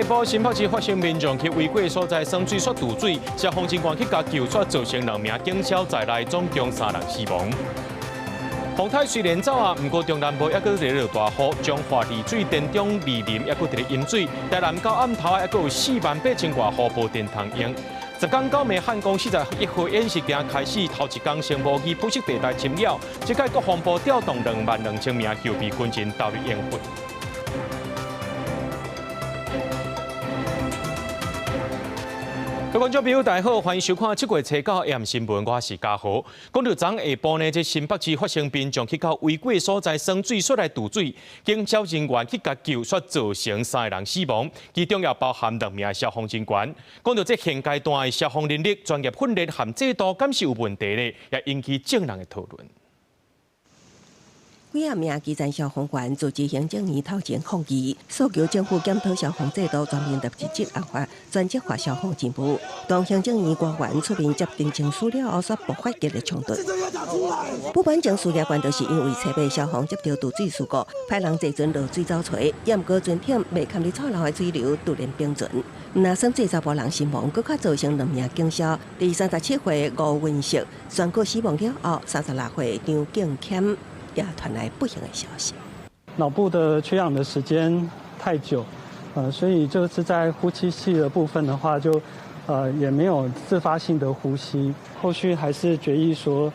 下晡，新北市發生民眾去違規所在耍水煞墜水，消防人員去共救出，造成兩名警消在內，總共三人死亡。風颱雖然走啊，毋過中南部猶閣佇咧落大雨，彰化麗水、田中、二林猶閣佇咧淹水，台南到暗頭猶閣有4萬8千外戶無電通用。10工九暝漢光41號演習場開始，頭一工先模擬灰色地帶侵擾，這屆國防部調動2萬2千名後備軍人投入演訓。各位觀眾朋友，大家好，歡迎收看這月初九 AM 新聞，我是嘉豪。講到昨下晡呢，這新北市發生民眾去到違規所在耍水，煞來墜水，警消人員去共救，煞造成三个人死亡，其中也包含兩名消防人員。講到這現階段的消防能力、專業訓練和制度，敢是有問題呢？也引起眾人的討論。幾仔名基層消防員組織行政院頭前抗議，訴求政府檢討消防制度，全面納入職安化、專職化消防任務。當行政院官員出面接陳情書了後，煞爆發激烈衝突。不滿情緒也關就是因為初八消防接到墜水事故，派人坐船落水走揣，也毋過船艇袂堪入錯流的水流突然崩船，毋但耍水查埔人身亡，閣較造成兩名警消佇37歲吳文碩宣告死亡了後，36歲張敬謙也傳來不幸的消息。腦部的缺氧的時間太久，所以就是在呼吸器的部分的話，就，也沒有自發性的呼吸。後續還是決議說，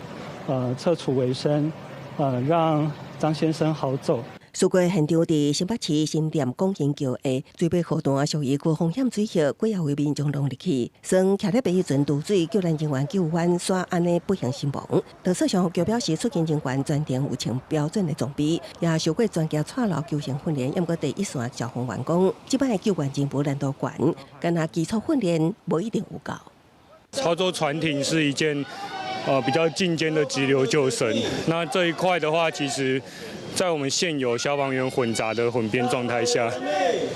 撤除維生，讓張先生好走。事故現場佇新北市新店廣興橋下水尾河段，屬於高風險水域，幾仔位民眾攏入去，算徛咧爬船渡水，救援人員救援，煞按呢不幸身亡。桃園消防局表示，出勤人員全程有穿標準的裝備，也受過專業蔡樓救生訓練。毋過第一線消防員講，這擺的救援任務難度懸，干焦基礎訓練無一定有夠。操作船艇是一件比較進階的急流救生，那這一塊的話，其實在我們現有消防員混雜的混編狀態下，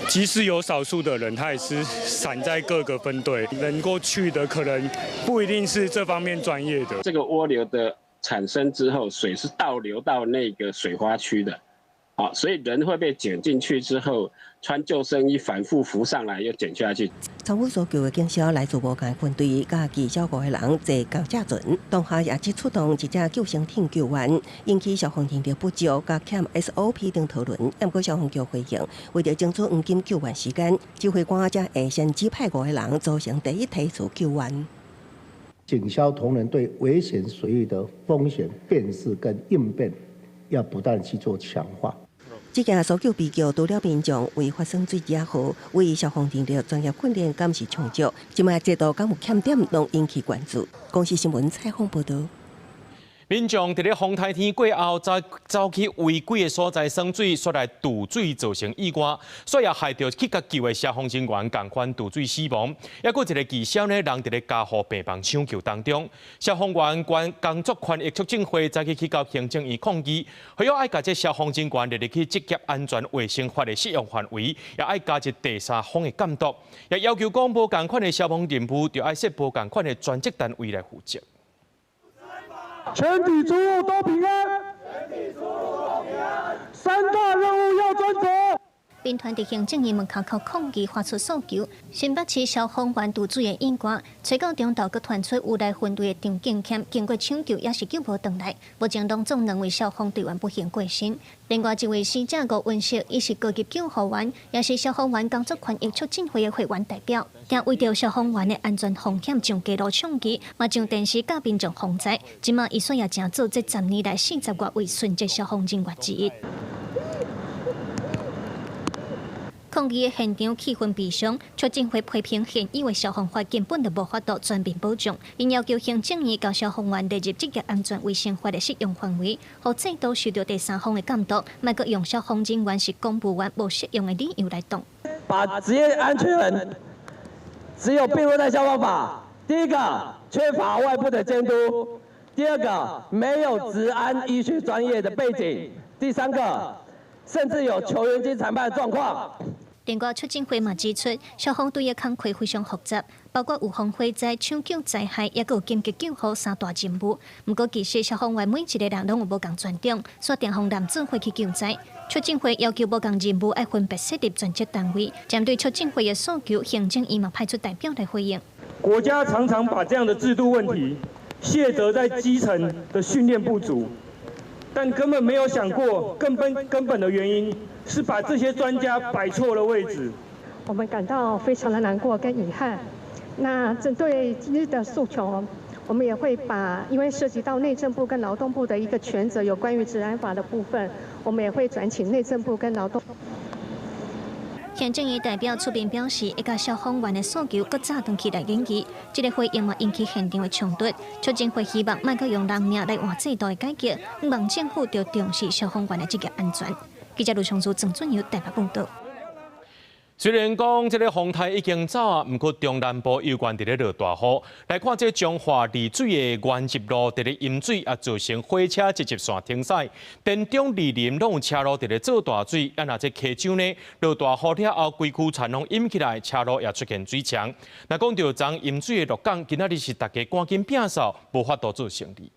即使有少數的人，他也是散在各個分隊，能夠去的可能不一定是這方面專業的。這個渦流的產生之後，水是倒流到那個水花區的，啊，所以人會被捲進去之後，穿救生衣反覆浮上來又捲下去。參與搜救的警消來自無仝分隊，佮至少五個人坐仝隻船，當下也只出動一隻救生艇救援，引起消防人力不足、佮欠 SOP 等討論。毋過消防局回應，為著爭取黃金救援時間，指揮官才會先指派五個人組成第一梯次救援。警消同仁對危險水域的風險辨識跟應變，要不斷去做強化。這件搜救悲劇，除了民眾為發生水惹禍，為消防人員專業訓練敢是充足，這擺制度敢有欠點，攏引起關注。公視新聞採訪報導。民眾佇咧風颱天過後，走走去違規的所在耍水，煞來墜水造成意外，煞也害著去共救的消防人員仝款墜水死亡。猶閣一個義消呢，人佇咧加護病房搶救當中。消防員工作權益促進會早起去到行政院抗議，呼籲愛共這消防人員列入去職業安全衛生法的適用範圍，也愛加入第三方的監督，也要求講無仝款的消防任務，就愛設無仝款的專職單位來負責。全體出入都平安。全體出入都平安。三大任務要專責。民團佇行政院門口口抗議，發出訴求。新北市消防員墜水的意外，初九中晝閣傳出烏來分隊的張敬謙，經過搶救也是救無轉來。目前攏總兩位消防隊員不幸過身。另外一位死者吳文碩，伊是高級救護員，也是消防員工作權益促進會的會員代表。定為著消防員的安全風險上街路倡議，嘛上電視佮民眾防災。這馬伊煞也成做這10年來40外位殉職消防人員之一。抗議的現場氣氛悲傷，促進會批評現有的消防法根本就無法度全面保障，𪜶要求行政院共消防員列入職業安全衛生法的適用範圍，予制度受著第三方的監督，莫閣用消防人員是公務員無適用的理由來擋。把職業安全只有併入在消防法，第一個缺乏外部的監督，第二個沒有職安醫學專業的背景，第三個甚至有球員兼裁判的狀況。另外，促進會嘛指出，消防隊的工課非常複雜，包括有防火災、搶救災害，抑閣有緊急救護三大任務。毋過，其實消防員每一个人攏有無仝專長，煞定予人做伙去救災。促進會要求無仝任務愛分別設立專職單位，針對促進會的訴求，行政院嘛派出代表來回應。國家常常把這樣的制度問題卸責在基層的訓練不足，但根本沒有想過根本的原因是把這些專家擺錯了位置。我們感到非常的難過跟遺憾。那針對今日的訴求，我們也會把，因為涉及到內政部跟勞動部的一個權責，有關於職安法的部分，我們也會轉請內政部跟勞動。行政院代表出面表示，會共消防員的訴求閣早轉去來研議。這个回應嘛引起現場的衝突。促進會希望莫閣用人命來換制度的改革，望政府著重視消防員的職業安全。記者盧松珠、鄭俊友台北報導。雖然講這个風颱已經走啊，毋過中南部猶原佇咧落大雨。來看這彰化麗水的元集路佇咧淹水，啊造成火車集集線停駛。田中二林攏有車路佇咧做大水，啊若這溪州呢落大雨了後，規區田攏淹起來，車路也出現水牆。若講著昨淹水的鹿港，今仔日是大家趕緊摒掃，無法度做生意。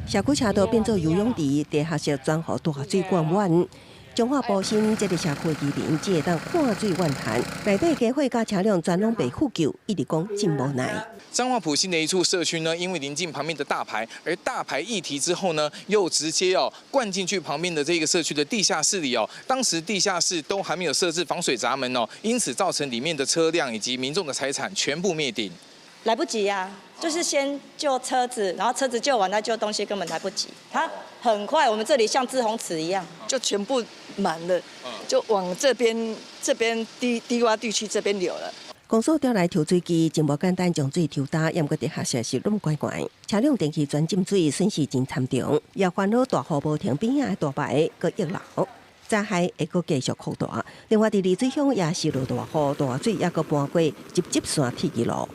社區車道變做游泳池，地下室全予大水灌滿。彰化埔心這个社區居民只會當看水怨嘆，內底家伙佮車輛全攏被呼救，一直講真無奈。彰化埔心的一處社區呢，因為臨近旁邊的大排，而大排議堤之後呢，又直接哦灌進去旁邊的這個社區的地下室裡哦。當時地下室都還沒有設置防水閘門哦，因此造成裡面的車輛以及民眾的財產全部滅頂。來不及呀，就是先救車子，然後車子救完再救東西，根本來不及。它很快，我們這裡像滯洪池一樣，就全部滿了，就往這邊低窪地區這邊流了。公所調來抽水機，真無簡單將水抽焦，毋過地下室是攏懸懸，車輛電器全浸水，損失真慘重，也煩惱大雨無停邊仔的大排閣溢流，災害會閣繼續擴大。另外，佇麗水鄉也是落大雨，大水抑閣搬過集集線鐵支路。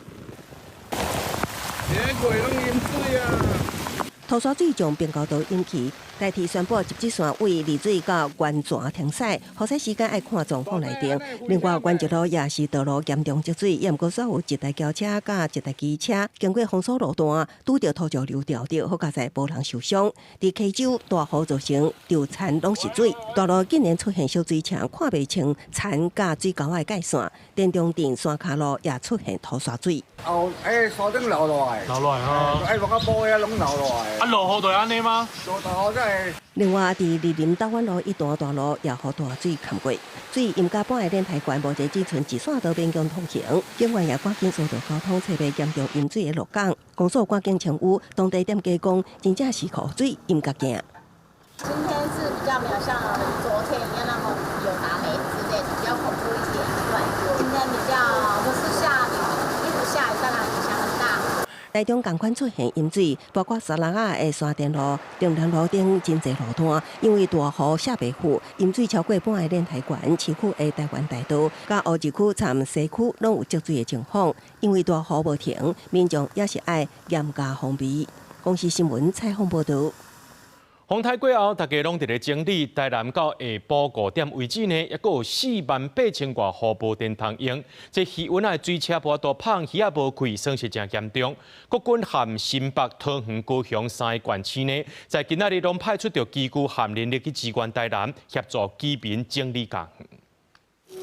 土沙水將平交道淹去，台鐵宣布集集線位麗水到源泉停駛，雨勢時間愛看狀況來定。另外，元集路也是道路嚴重積水，抑毋過煞有一台轎車佮一台機車經過封鎖路段，拄著土石流掉著，好佳哉無人受傷。佇溪州大雨造成稻田攏是水，大路竟然出現小水牆，看袂清田佮水溝的界線。田中鎮山跤路也出現土沙水。哦，欸，山頂流落來，流落來吼，哎，往個埔遐攏流落來。啊，落雨就按呢嗎？落大雨才會。另外，佇二林道灣路一段大路也予大水崁過，水淹甲半个連台懸，目前只賰一線道勉強通行。警員也趕緊疏導交通，揣袂嚴重淹水的鹿港。公所趕緊清污，當地店家講，真正是予水淹甲驚。今天是比較沒有像昨天一樣那麼有打雷之類的，比較恐怖一點。對，今天比較就是下雨，一直下雨，當然影響很大。台中仝款出現淹水，包括沙拉仔的山電路、中南路頂真濟路段，因為大雨下袂赴，淹水超過半个連台懸，市區的台灣大道、佮烏日區、參西區攏有積水的情況。因為大雨無停，民眾也是愛嚴加防備。公視新聞採訪報導。風颱過後，大家攏佇咧整理。台南到下晡5點為止呢，抑閣有4萬8千外戶無電通用。這魚塭的水車無法度麭，魚仔無氣，損失誠嚴重。國軍和新北、桃園、高雄三个縣市呢，在今仔日攏派出著機具和人力去支援台南，協助居民整理家園。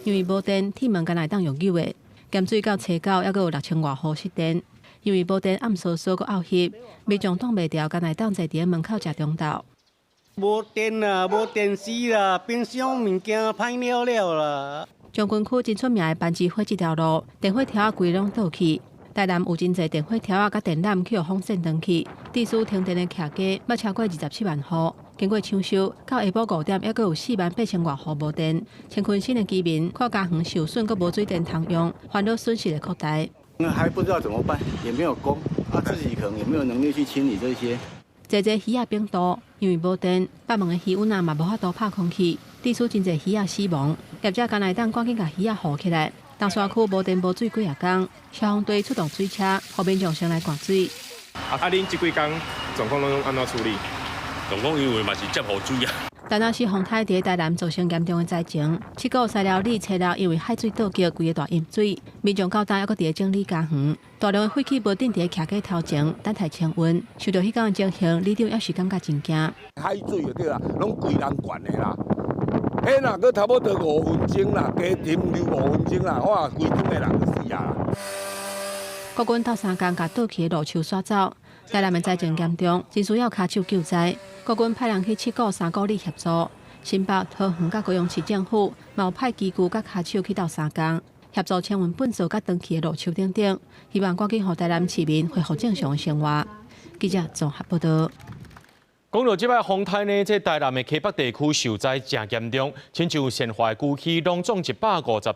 因為無電，鐵門敢若會當用扭的，鹹水到車九，抑閣有6000外戶失電。因為無電，暗嗖嗖閣漚翕，民眾擋袂牢，敢若會當坐佇門口食中晝。無電啦，無電視啦，冰箱物件歹了了啦。將軍區真出名的班枝花這條路，電火柱仔規攏倒去。台南有真濟電火柱仔佮電纜去予風扇斷去，致使停電的客家欲超過27萬戶。經過搶修，到下晡5點，抑閣有4萬8千外戶無電。千坤新的居民看家園受損，閣無水電通用，煩惱損失會擴大。還不知道怎麼辦，也沒有工，啊，自己可能也沒有能力去清理這些。濟濟魚仔反肚，因為無電，北門的魚塭仔嘛無法度拍空氣，致使真濟魚仔死亡。業者敢若會當趕緊共魚仔護起來。東沙區無電無水幾若工，消防隊出動水車，予民眾先來灌水。啊，恁這幾工狀況攏按怎處理？狀況因為嘛是接雨水啊。但若是風颱佇台南造成嚴重的災情，七股西寮里車寮因為海水倒灌，規个大淹水，民眾到今猶閣佇咧整理家園，大量的廢棄物釘佇咧徛街頭前，等待清運。受著彼工的情形，里長也是感覺真驚。海水就對啦，攏規人灌的啦。彼若閣差不多5分鐘啦，加停留5分鐘啦，哇，規村的人就死啊！國軍鬥相共，共倒去的蘆樹刷走。台南的災情嚴重，真需要跤手救災。國軍派人去七股、三股里協助。新北、桃園佮高雄市政府嘛有派機具佮跤手去鬥相共，協助清運糞掃佮斷去的蘆樹等等，希望趕緊予台南市民恢復正常的生活。記者綜合報道。講到這擺風颱呢，這台南的溪北地區受災誠嚴重，親像善化牛墟攏總150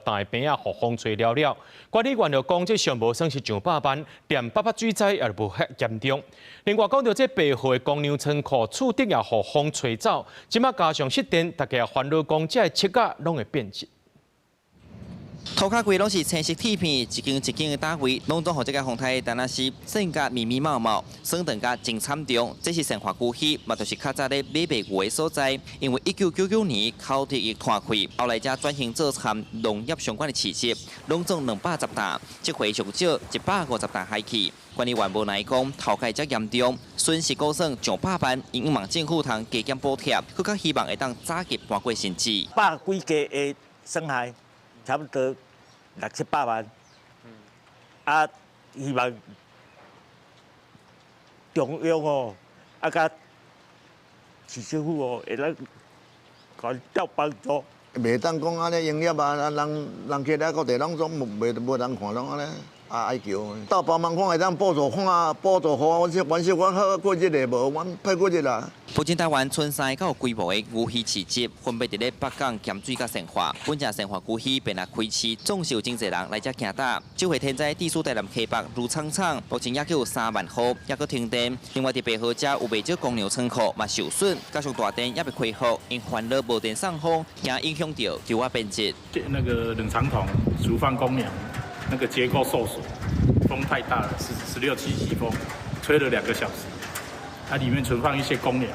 擔的棚仔，予風吹了了。管理員就講，這上無損失上百萬，連八八水災也無遐嚴重。另外講到這白河的公糧倉庫厝頂也予風吹走，這馬加上失電，大家也煩惱講，這个摵仔攏會變質。塗跤規攏是青色鐵片，一間一間的單位，攏總予這个風颱，但若是損甲密密麻麻，損斷甲真慘重。這是善化牛墟，嘛就是較早咧買賣牛的所在。因為1999年口蹄疫斷開，後來才轉型做和農業相關的市集，攏總210擔，這回上少150擔海去。管理員無奈講，頭改遮嚴重，損失估算上百萬，𪜶望政府通加減補貼，閣較希望會當早日搬過新址。百幾家的損害，差不多六七百萬。啊，希望中央哦，啊，佮市政府哦，會當共鬥幫助。袂當講按呢營業啊，人人客來各地攏總無無人看，攏按呢啊哀求。鬥幫忙看會當補助看啊，補助予我，阮小阮好過日的無，阮歹過日啦。目前台灣賰三个較有規模的牛墟市集，分別佇咧北港、鹹水佮善化。本正善化牛墟便來開市，總是有真濟人來遮行搭。這回天災地處台南溪北鋁廠廠，目前猶閣有3萬戶，猶閣停電。另外佇白河遮有袂少公糧倉庫嘛受損，加上大電猶未恢復，𪜶煩惱無電送風，驚影響著球仔變質。那個冷藏桶儲放公糧，那個結構受損，風太大了，十六七級風，吹了2個小時。它裡面存放一些公糧，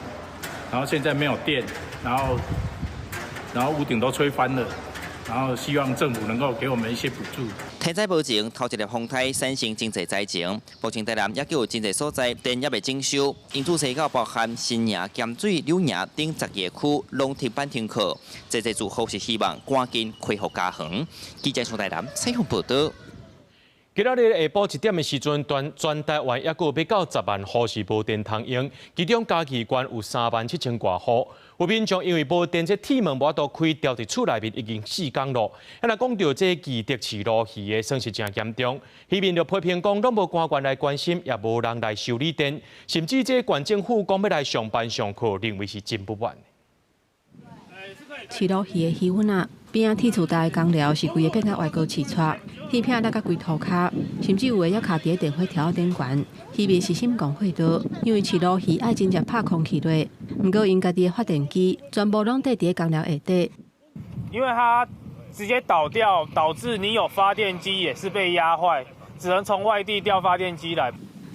然後現在沒有電，然後屋頂都吹翻了，然後希望政府能夠給我們一些補助。天災無情，頭一粒風颱產生真濟災情。目前台南猶閣有真濟所在電猶未整修，因此西到包含新營、鹹水、柳營等12個區攏停班停課。濟濟住戶是希望趕緊恢復家園。記者從台南採訪報道。今仔日下晡1點的時陣，全台灣猶閣有欲到10萬戶是無電通用，其中嘉義縣有3萬7千外戶。有民眾因為無電，這鐵門無法度開，牢佇厝內面已經4工咯。啊，若講著這義德飼鱸魚的損失誠嚴重，漁民就批評講，攏無官員來關心，也無人來修理電，甚至這縣政府講欲來上班上課，認為是真不滿。飼鱸魚的魚塭仔，邊仔鐵厝內的工寮是規个變甲歪高飼撮，鐵片落甲規塗跤，甚至有的猶卡佇咧電火柱仔頂懸。漁民是心講火刀，因為飼鱸魚愛真正拍空氣熱，毋過𪜶家己的發電機全部攏綴佇咧工寮下底。因為它直接倒掉，導致你有發電機也是被壓壞，只能從外地調發電機來。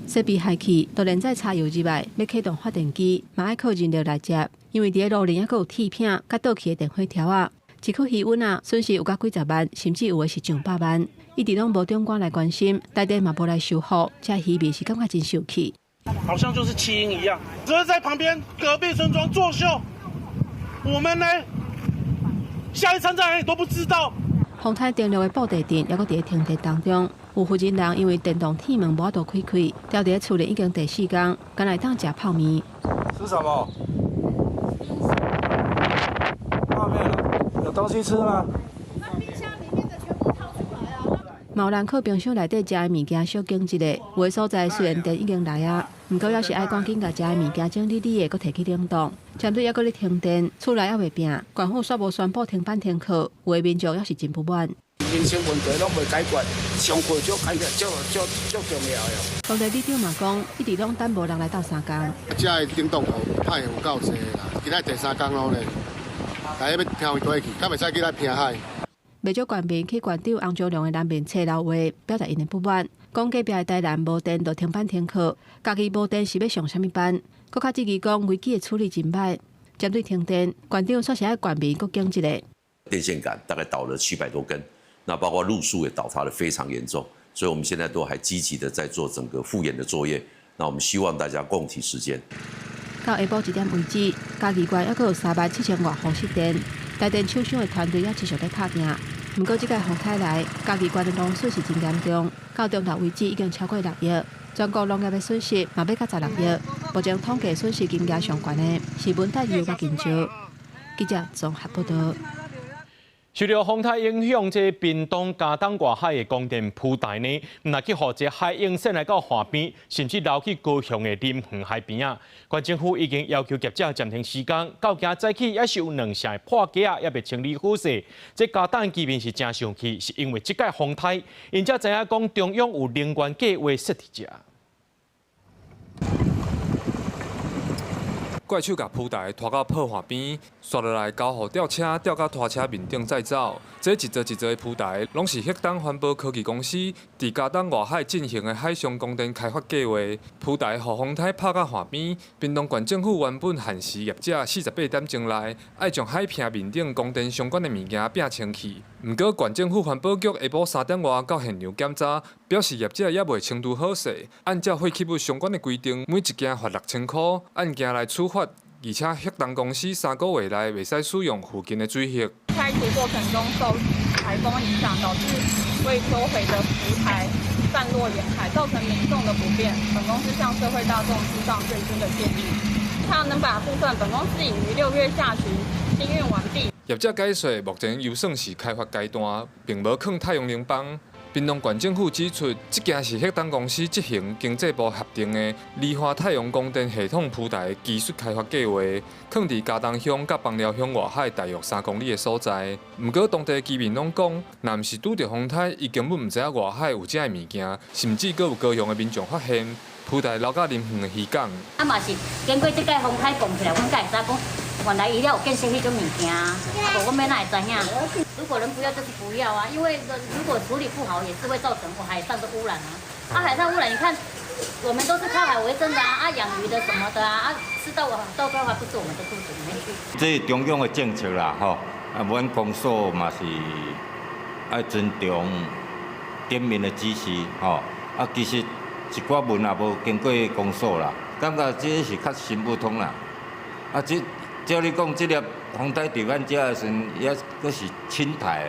設備壞去，就連再插油入來，欲啟動發電機，嘛愛靠人力來接。因為佇咧路裡猶閣有鐵片，佮倒去的電火柱仔，一區魚塭仔，損失有甲幾十萬，甚至有的是上百萬。一直攏無長官來關心，台電嘛無來修復，這漁民是感覺真受氣。好像就是棄嬰一樣，只是在旁邊隔壁村莊作秀。我們呢，下一餐在哪裡都不知道。風颱登陸的布袋鎮，猶閣佇咧停電當中，有負責人因為電動鐵門無法度開開，牢佇咧厝裡已經第四工，敢若會當食泡麵。吃什麼？泡麵，有東西吃嗎？嘛有人靠冰箱內底食的物件小景一下，有的所在雖然電已經來啊，毋過猶是愛趕緊共食的物件整理理的，閣提去冷凍。針對猶閣咧停電，厝內猶未變，縣府煞無宣布停班停課，有的民眾猶是真不滿。民生問題攏未解決，上課足緊要、足足足重要的。當地里長嘛講，一直攏等無人來鬥相共。遮的冷凍庫歹有夠濟啦，今仔第三工咯咧，大家欲聽佗位去，敢袂使去來拼海。袂少縣民去縣長翁長龍的南面冊留話，表達𪜶的不滿，講隔壁的台南無電就停班停課，家己無電是欲上啥物班？閣較質疑講危機的處理真䆀。針對停電，縣長煞是愛縣民閣警一下。電線桿大概倒了700多根，那包括路樹也倒塌得非常嚴重，所以我們現在都還積極的在做整個復原的作業。那我們希望大家共體時艱。到下晡1點為止，嘉義縣猶閣有3萬7千外戶失電，台電廠商的團隊也持續咧拍拚。毋過，這屆風颱來，嘉義縣的農損是真嚴重，到中晝為止已經超過6億，全國農業的損失嘛欲到16億。目前統計損失金額上懸的是文旦柚佮香蕉。記者綜合報導。受著風颱影響，這屏東佳冬外海的光電浮台呢，毋但去予這海湧滲來到岸邊，甚至流去高雄的林園海邊仔。縣政府已經要求業者暫停施工，到今早起猶是有兩成的破架猶未清理好勢。這佳冬居民是誠生氣，是因為這屆風颱，𪜶才知影講中央有能源計畫設佇遮。怪手共浮台拖到破岸邊，紲落來交予吊車吊到拖車面頂載走。這一座一座的浮台，攏是旭東環保科技公司佇佳冬外海進行的海上光電開發計畫。浮台予風颱拍到岸邊，屏東縣政府原本限時業者48點鐘內，愛將海坪面頂光電相關的物件摒清去。毋過縣政府環保局下晡3點外到現場檢查，表示業者猶未清除好勢，按照廢棄物相關的規定，每一件罰6000箍，按件來處罰。而且旭東公司3個月內袂使使用附近的水域。拆除過程中受颱風影響，導致未收回的浮台散落沿海，造成民眾的不便。本公司向社會大眾致上最新的建議。太陽能板部分，本公司已於6月下旬清運完畢。業者解釋，目前猶算是開發階段，並無囥太陽能板。屏東縣政府指出，這件是旭東公司執行經濟部核定的離岸太陽光電系統浮台技術開發計畫，囥佇佳冬鄉佮枋寮鄉外海大約3公里的所在。毋過當地居民攏講，若毋是拄著風颱，𪜶根本毋知影外海有這个物件，甚至閣有高雄的民眾發現浮台流到林園的漁港。啊嘛是經過這屆風颱講起來，阮才會知講，原來伊了有建設彼種物件，啊無阮欲哪會知影？如果人不要就是不要啊，因為如果處理不好，也是會造成海上的污染啊。啊，海上污染，你看，我們都是靠海為生的啊，啊，養魚的什麼的啊，啊，吃到到最後還不是我們的肚子裡面去。這是中央的政策啦，吼，啊，阮公所嘛是愛尊重頂面的指示，吼，啊，其實一寡文也無經過公所啦，感覺這是較行不通啦，啊，這照你講，這粒風颱佇阮遮的時陣，猶閣是輕颱。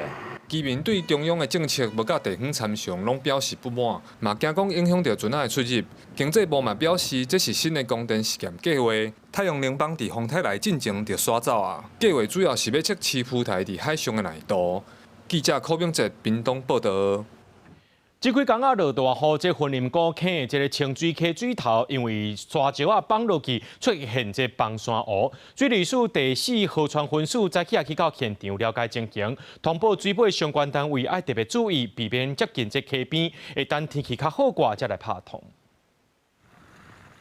居民對中央的政策無佮地方參詳，攏表示不滿，嘛驚講影響著船仔的出入。經濟部嘛表示，這是新的光電試驗計畫，太陽能板佇風颱來進前就徙走啊。計畫主要是欲測試浮台佇海上的耐度。記者柯明哲屏東報導。這幾工仔落大雨，這雲林古坑這个清水溪水頭，因為沙石仔崩落去，出現這崩山湖。水利署第四河川分署早起也去到現場了解情形，通報水尾相關單位愛特別注意，避免接近這溪邊，會等天氣較好掛才來拍塘。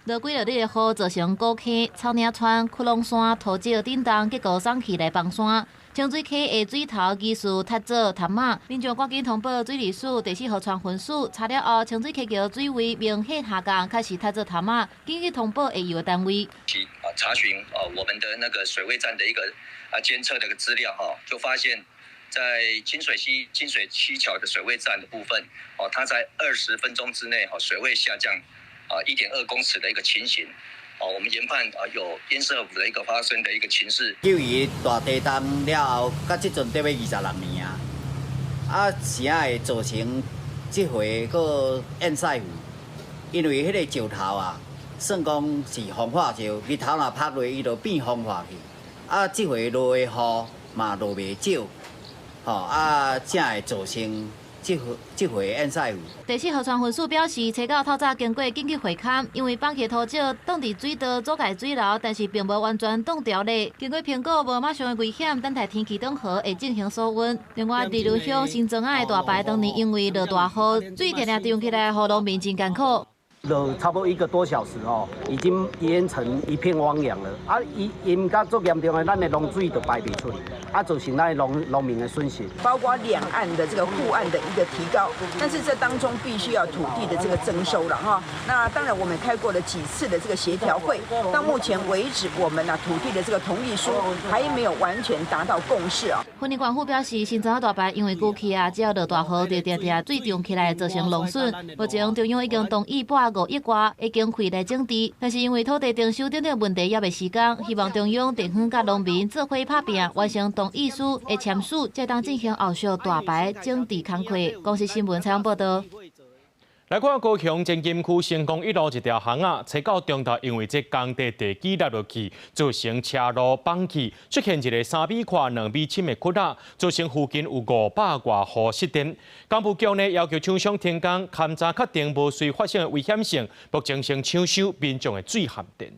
落幾落日的雨，造成古坑、草嶺村、窟窿山土石振動，結果鬆去來崩山。清水溪的水頭疑似塌做塌馬，民眾趕緊通報水利署第四河川分署，查了後，清水溪橋水位明顯下降，開始塌做塌馬，緊急通報下游的單位。查詢啊，我們的那個水位站的一個監測的一個資料哈，就發現，在清水溪清水溪橋的水位站的部分，哦，它在20分鐘之內哈，水位下降1.2公尺的一個情形。哦，我們研判啊有堰塞湖的一個發生的一個情勢。由於大地震了後，到這陣得欲26年啊，啊，啥會造成這回閣堰塞湖？因為彼个石頭啊，算講是風化石，日頭若曬落，伊就變風化去。啊，這回落的雨嘛落袂少，吼啊，才會造成這回堰塞湖。第四河川分署表示，初九透早經過緊急會勘，因為崩去土石擋佇水道阻礙水流，但是並無完全擋牢咧。經過評估，無馬上的危險，等待天氣轉好會進行疏運。另外，二鶯鄉新莊仔的大排當年因為落大雨，水定定漲起來，予農民真艱苦。落差不多一個多小時哦，已經淹成一片汪洋了。啊，淹淹甲足嚴重的，咱的農水就排袂出去，啊，造成咱的農民的損失。包括兩岸的這個護岸的一個提高，但是這當中必須要土地的這個徵收了哈。那當然，我們開過了幾次的這個協調會，到目前為止，我們啊土地的這個同意書還沒有完全達到共識啊。雲林縣府表示，新莊大排因為過去啊，只要落大雨，就定定水漲起來，造成農損。目前中央已經同意撥5億外的經費來整治，但是因為土地徵收等等問題猶未時間，希望中央地方佮農民做伙拍拚，完成同意書的簽署，才當進行後續大排整治工課。公視新聞採訪報導。來看高雄前金區成功一路一條巷仔，初九中晝因為這工地地基落落去，造成車路崩去，出現一個3米寬、2米深的窟仔，造成附近有500外戶失電。工部局呢要求廠商停工，勘查確定無隨發生的危險性，目前先搶修民眾的水和電。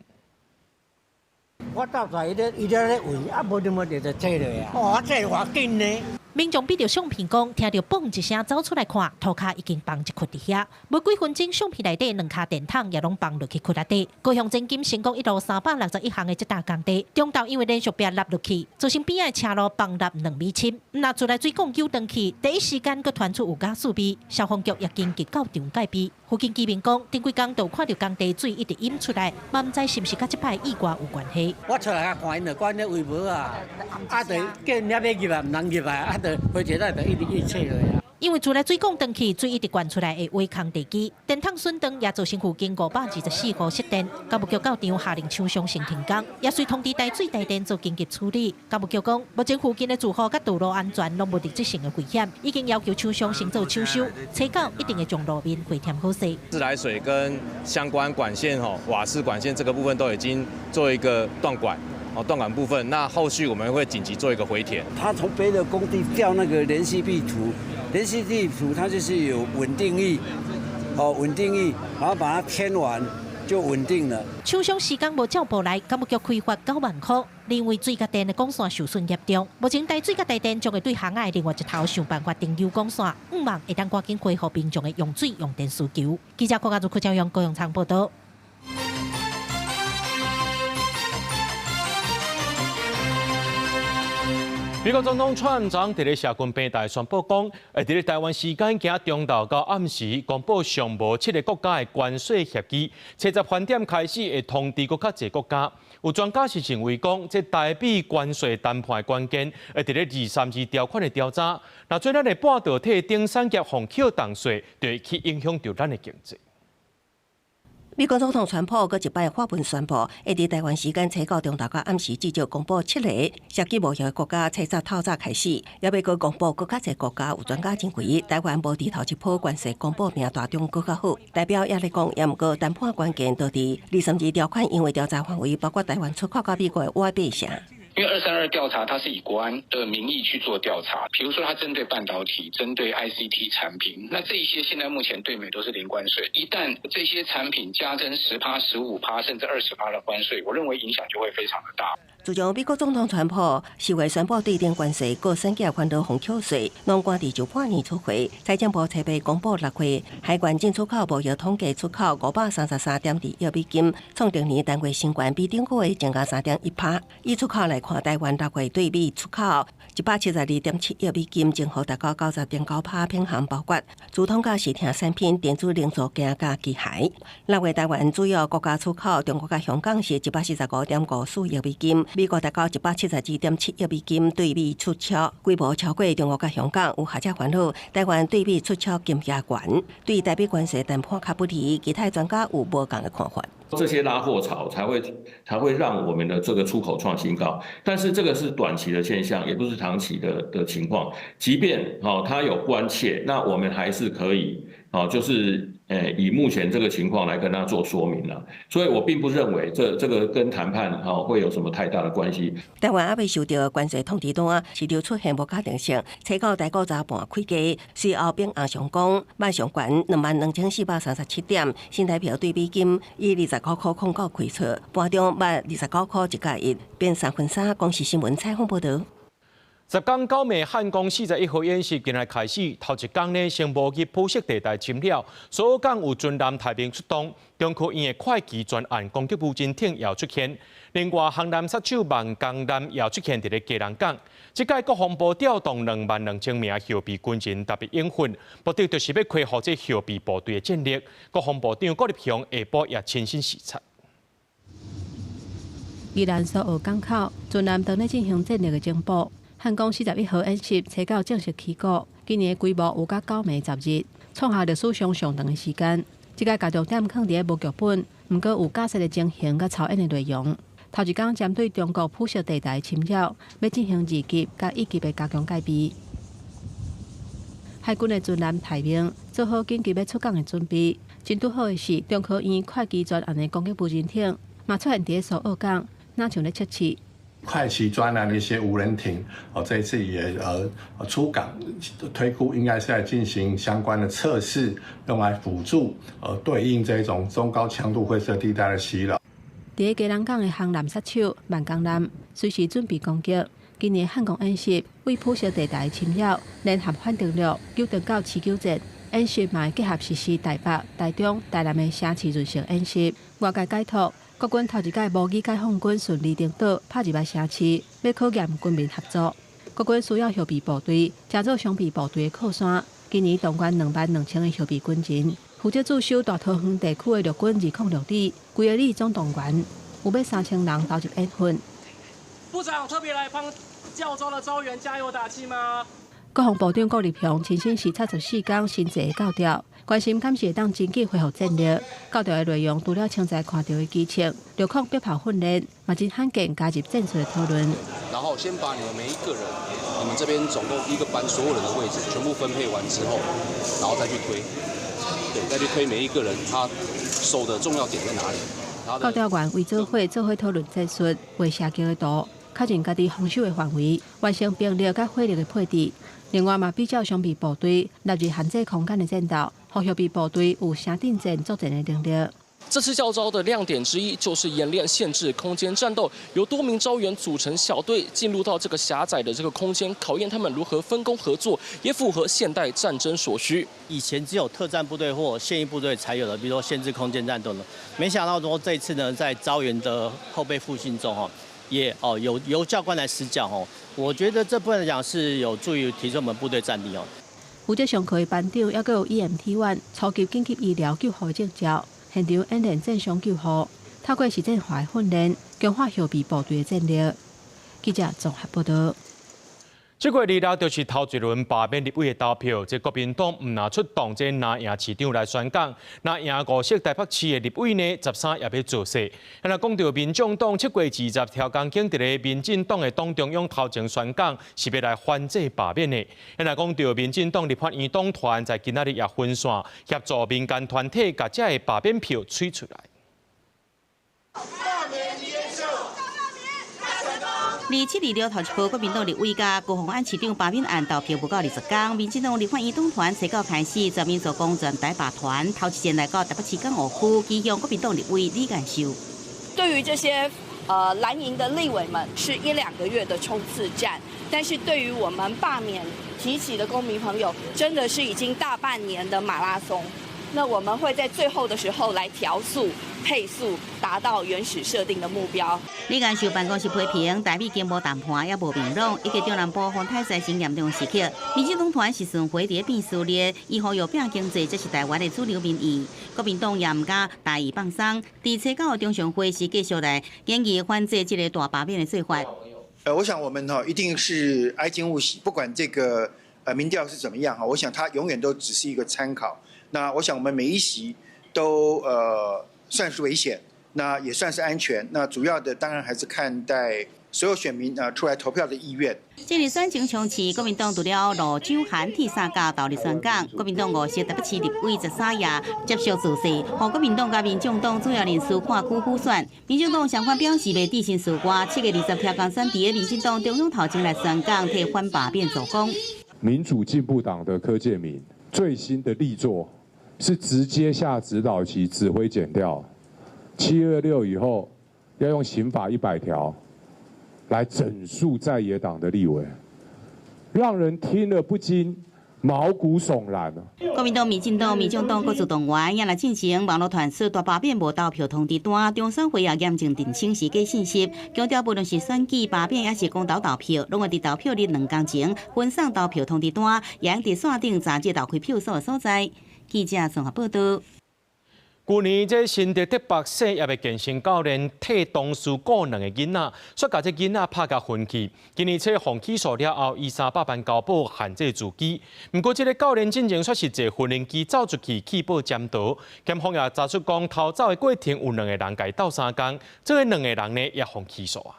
我到在伊咧，伊咧咧圍，啊無就無就就坐落啊。哦，這偌緊呢。民眾比著相片講，聽著嘣一聲走出來看，塗跤已經崩一窟佇遐。無幾分鐘，相片內底兩跤電筒也攏崩落去窟仔底。高雄前金成功一路361巷的這搭工地，中晝因為連續壁落落去，造成邊仔的車路崩落2米深。若自來水管救斷去，第一時間閣傳出有瓦斯味，消防局也緊急到場戒備。附近居民講，頂幾工就看著工地水一直湧出來，嘛毋知是毋是佮這擺意外有關係。我出來啊看，𪜶就關咧圍無啊，啊就叫𪜶遐欲入來，毋通入來啊。因為自來水管斷去，水一直灌出來會違抗地基，電筒損斷也造成附近524戶失電。工務局到場下令廠商先停工，也隨通知台水台電做緊急處理。工務局講，目前附近的住戶佮道路安全攏無實質性的危險，已經要求廠商先做搶修，初九一定會將路面回填好勢。自來水跟相關管線吼，瓦斯管線這個部分都已經做一個斷管。哦，斷管部分，那後續我們會緊急做一個回填。他從別的工地調那個連續壁圖，連續壁圖它就是有穩定液，哦，穩定液，然後把它填完就穩定了。廠商時間無照步來，工務局開罰9萬塊，認為水佮電的管線受損嚴重。目前台水佮台電將會對巷仔的另外一頭想辦法停油管線，向望會當趕緊恢復民眾的用水用電需求。記者郭家如、柯昭陽、高雄倉報導。美國總統川普佇咧社群平台宣布講，會佇咧台灣時間今中晝到暗時公布上無7個國家的關稅協議，70飯點開始會通知閣較濟國家。有專家是認為講，這台美關稅談判的關鍵會佇咧232條款的調查。若做咱的半導體等產業予扣重稅，就會去影響著咱的經濟。美國總統川普閣一擺發文宣布，會佇台灣時間初九中晝到暗時至少公布7個涉及貿易的國家，初十透早開始，猶欲閣公布閣較濟國家。有專家認為，台灣無佇頭一波關稅公布名單中閣較好。代表也咧講，猶毋過談判關鍵就佇232條款，因為調查範圍包括台灣出口到美國的外幣啥。因為232調查，它是以國安的名義去做調查，比如說它針對半導體、針對 ICT 產品，那這一些現在目前對美都是零關稅。一旦這些產品加徵10%、15%甚至20%的關稅，我認為影響就會非常的大。自從美國總統川普四月宣布對頂關稅，各產業煩惱予扣稅，攏趕佇上半年出貨。財政部初步公布6月海關進出口貿易統計出口533.2億美金，創歷年單月新高，比頂個月增加3.1%。以出口來看，台灣6月對美出口172.7億美金，增幅達到90.9%，品項包括傳統佮視聽產品、電子零組件佮機械。6月台灣主要國家出口，中國佮香港是145.54億美金。美國達到172.7億美金對美出超，規模超過中國佮香港。有學者煩惱，台灣對美出超金額懸，對台美關稅談判較不利。其他專家有無仝的看法。這些拉貨潮才會讓我們的這個出口創新高，但是這個是短期的現象，也不是長期的情況。即便哦他有關切，那我們還是可以哦，就是以目前這個情況來跟他做說明啦。所以我並不認為這個跟談判哈會有什麼太大的關係。台灣猶未收到關稅通知單，市場出現無確定性。初九台股早盤開低，隨後變紅上攻，賣上懸22,437點，新台幣對美金以29.09塊開出，盤中賣29.11，變3分3。公視新聞採訪報導。十工九暝漢光41號演習今日開始，頭一工呢先無去灰色地帶侵擾，蘇澳港有巡艦太平出動，中科院的快騎專案攻擊無人艇也出現，另外航艦殺手萬江艦也出現佇咧基隆港。這屆國防部調動22,000名後備軍人特別演訓，目的就是欲恢復這後備部隊的戰力。國防部長郭立雄下晡也親身視察。宜蘭蘇澳港口，巡艦當咧進行戰力的增補。漢光41號演習初九正式起鼓，今年的規模有佮九暝10日，創下歷史上上長的時間。這個共重點囥佇咧無劇本，毋過有假設的情形佮操演的內容。頭一工針對中國灰色地帶侵擾，欲進行二級佮一級的加強戒備。海軍的巡艦太平做好緊急欲出港的準備。真拄好的是，中科院快機專案的攻擊無人艇嘛出現佇咧蘇澳港，若像咧測試。快騎專案的一些無人艇，哦，這一次也出港，推估應該是在進行相關的測試，用來輔助對應這種中高強度灰色地帶的襲擾。佇咧基隆港的航艦殺手萬江艦隨時準備攻擊。今年漢光演習為灰色地帶侵擾，聯合反登陸、九登到持久戰演習，嘛會結合實施台北、台中、台南的城市潤性演習。外界解讀，國軍頭一屆模擬解放軍順利登島，拍入來城市，欲考驗軍民合作。國軍需要後備部隊，誠做常備部隊的靠山。今年動員22,000個後備軍人，負責駐守大桃園地區的陸軍206旅，規个旅總動員有欲3000人投入演訓。部長特別來幫教召的召員加油打氣嗎？國防部長郭立雄親身視察14工新制的教調，關心敢是會當真緊恢復戰力。教調的內容除了槍載看著的基情、陸空迫炮訓練，嘛真罕見加入戰術的討論。然後先把你們每一個人，你們這邊總共一個班所有人的位置全部分配完之後，然後再去推，對，再去推每一個人他守的重要點在哪裡。教調員圍做伙做伙討論戰術，畫射擊的圖，確認家己防守的範圍，完成兵力佮火力的配置。另外嘛，比較常備部隊納入限制空間的戰鬥，予後備部隊有城鎮戰作戰的能力。這次教召的亮點之一就是演練限制空間戰鬥，由多名召員組成小隊進入到這個狹窄的這個空間，考驗他們如何分工合作，也符合現代戰爭所需。以前只有特戰部隊或現役部隊才有的，比如說限制空間戰鬥呢，沒想到說這一次呢，在召員的後備復訓中，哦，也哦有由教官來施教哦，我覺得這部分來講是有助於提升我們部隊戰力哦。負責上課的班長猶閣有 EMT One 初級緊急醫療救護證照，現場演練戰傷救護，透過實戰化的訓練，強化後備部隊的戰力。記者綜合報道。這個月26就是頭一輪罷免立委的投票，這國民黨毋但出動這藍營市長來宣講，藍營五席台北市的立委呢，13也欲造勢。若講著民眾黨7月20挑工景佇咧民進黨的黨中央頭前宣講，是欲來反制罷免的。若講著民進黨立法院黨團在今仔日也分線協助民間團體，共這个罷免票催出來。 27、26頭一波國民黨立委佮高虹安市長罷免案投票無夠20工，民進黨立法院黨團初九開始全面助攻全台罷團，頭一站來到台北市港湖區，擊向國民黨立委李彥秀。對於這些藍營的立委們，是一兩個月的衝刺戰，但是對於我們罷免提起的公民朋友，真的是已經大半年的馬拉松。那我們會在最後的時候來調速、配速，達到原始設定的目標。李彥秀辦公室批評台美經貿談判猶無明朗，以及中南部風颱災情嚴重時刻，民進黨團是巡迴佇咧變撕裂，伊呼籲拼經濟，這是台灣的主流民意。國民黨也毋敢大意放鬆，佇初九的中常會是繼續來建議反制這个大罷免的做法。我想我們一定是哀矜勿喜，不管這個民調是怎麼樣哈，我想它永遠都只是一個參考。那我想我們每一席都算是危險，那也算是安全。那主要的當然還是看待所有選民啊出來投票的意願。這日選情衝刺，國民黨除了盧漳涵鐵三角投入宣講，國民黨五席台北市立委13夜接續造勢，予國民黨佮民眾黨主要人士跨區輔選。民進黨相反表示袂置身事外，7月20挑工選佇咧民進黨中央頭前來宣講，替反罷免助攻。民主進步黨的柯建銘最新的力作，是直接下指導棋，指揮檢調。7月6以後，要用刑法100條來整肅在野黨的立委。讓人聽了不禁毛骨悚然。國民黨、民進黨、民眾黨各自動員，也來進行網路傳輸大罷免無投票通知單，中選會也嚴正澄清是假信息，強調無論是選舉罷免，抑是公投投票，攏會佇投票日兩工前分送投票通知單，也會佇線頂查這投開票所的所在。記者綜合報導。舊年這新竹竹北姓葉的健身教練替同事顧兩个囡仔，煞共這囡仔拍共昏去。今年初予起訴了後，以300萬交保限制自己。毋過這个教練進前煞是坐無人機走出去棄保潛逃。檢方也查出講逃走的過程有兩个人共伊鬥相共，這个兩个人呢也予起訴啊。